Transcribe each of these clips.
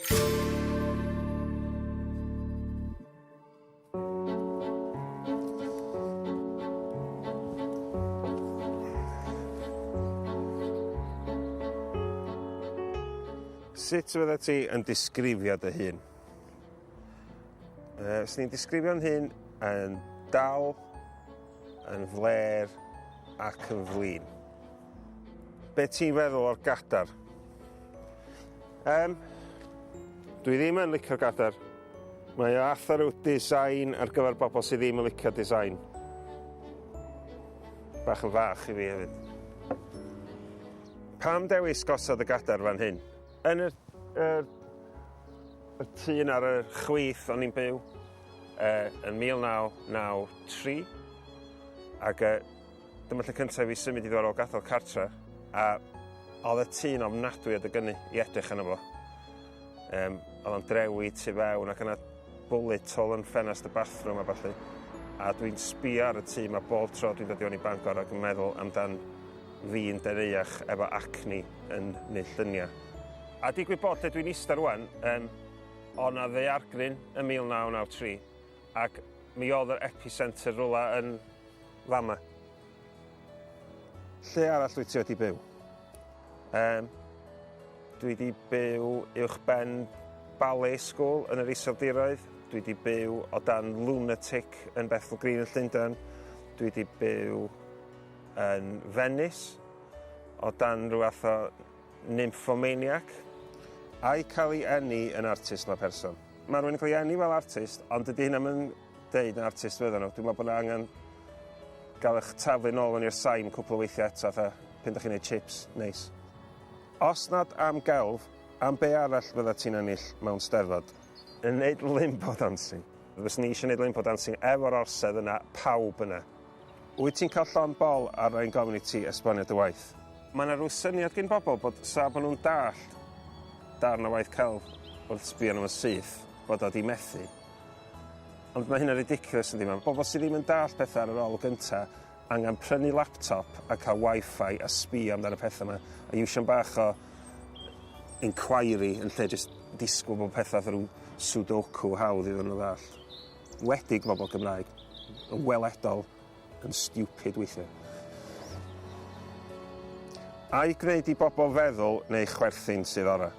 Sut fyddet ti yn disgrifio dy hun? Yy, swn i'n disgrifio'n hun yn dal, yn flêr ac yn flin. Be ti'n feddwl o'r gadar? Yym, dwi ddim yn licio'r gadar. Mae o fatha ryw design ar gyfer bobl sydd ddim yn licio design. Bach yn fach i fi hefyd. Pam dewis gosod y gadar fan hyn? Yn y yr y tŷ 'na ar y chwith o'n i'n byw yy yn 1993 ag yy dyma lle cynta i fi symud i ddod ar ôl gadal cartre a o'dd y tŷ'n ofnadwy o dygynnu i edrych arno fo. Yym o'dd o'n drewi tu fewn ac yna bullet hole yn ffenast y bathroom a ballu. A dwi'n sbio ar y tŷ 'ma bob tro dwi'n dod i fewn i Bangor ac yn meddwl amdan fi'n deneuach efo acne yn neud llunia. A digwydd bod lle dwi'n ista rŵan yym o' 'na ddaeargryn yn 1993 ac mi o'dd yr epicentre rwla yn fama. Lle arall wyt ti wedi byw? Yym dwi 'di byw uwchben ballet school yn yr Iseldiroedd. Dwi 'di byw o dan lunatic yn Bethnal Green yn Llundan. Dwi 'di byw yn Venice o dan ryw fath o nymphomaniac. Ai cael ei eni yn artist ma' person? Ma' rywun yn cael ei eni fel artist ond dydi hynna'm yn deud yn artist fyddan nhw. Dwi'n me'wl bo' 'na angan ga'l 'ych taflu nôl fewn i'r saim cwpwl o weithia' eto fatha pan 'dach chi'n neud chips neis. Os nad am gelf, am be' arall fydda ti'n ennill mewn Steddfod? Yn neud limbo dancing. Fyswn i eisiau neud limbo dancing efo'r orsedd yna, pawb yna. Wyt ti'n cael llond bol ar rai'n gofyn i ti esbonio dy waith? Mae 'na rhyw syniad gin bobl bod sa bo' nhw'n dallt darn o waith celf wrth sbio arno fo syth, bod o 'di methu. Ond mae hynna'n ridiculous yndi? Ma' bobl sy ddim yn dallt petha ar yr olwg gynta angan prynu laptop a ca'l Wi-Fi a sbio amdan y petha 'ma a iwsio'n bach o inquiry yn lle jyst disgwl bod petha fatha ryw sudoku hawdd iddyn nhw ddallt. Wedig bobl Gymraeg yn weledol yn stupid weithia. Ai gwneud i bobl feddwl neu chwerthin sydd ora?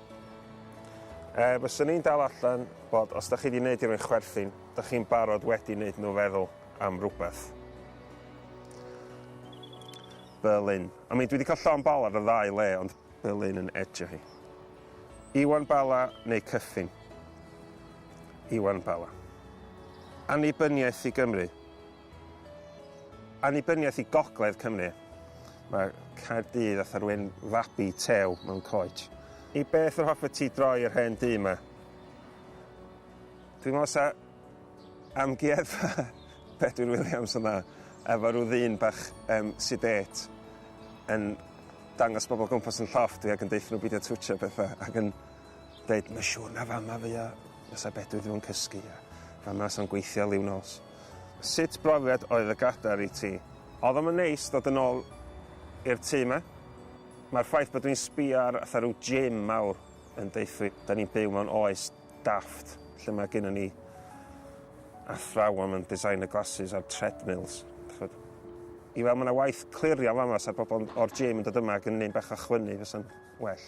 E, fyswn i'n dal allan bod os da chi 'di neud i rywun chwerthin, da chi'n barod wedi neud nhw feddwl am rywbeth. Berlin. I mean, dwi 'di cael llond bol ar y ddau le, ond Berlin yn edge hi. Iwan Bala neu Kyffin? Iwan Bala. Annibyniaeth i Gymru. Annibyniaeth i Gogledd Cymru. Mae Caerdydd fatha rywun fabi tew mewn coets. I beth yr hoffet ti droi yr hen dŷ 'ma? Dwi'n me'wl 'sa amgueddfa Bedwyr Williams yn dda efo rhyw ddyn bach yym sedate yn dangos bobol gwmpas yn llofft fi ac yn deutho nhw beidio twtsio petha ac yn deud ma' siŵr na fama fuo fysa Bedwyr ddim yn cysgu a fama sa'n gweithio liw nos. Sut brofiad oedd y gadair i ti? O'dd o'm yn neis dod yn ôl i'r tŷ 'ma. Ma'r ffaith bod dwi'n sbio ar fatha ryw gym mawr yn deutho fi 'dan ni'n byw mewn oes daft lle ma' gennon ni athrawon mewn designer glasses ar treadmills ch'od. I weld ma' 'na waith clirio yn fama sa'r bobol o'r gym yn dod yma ag yn neud bach o chwynnu fysa'n well.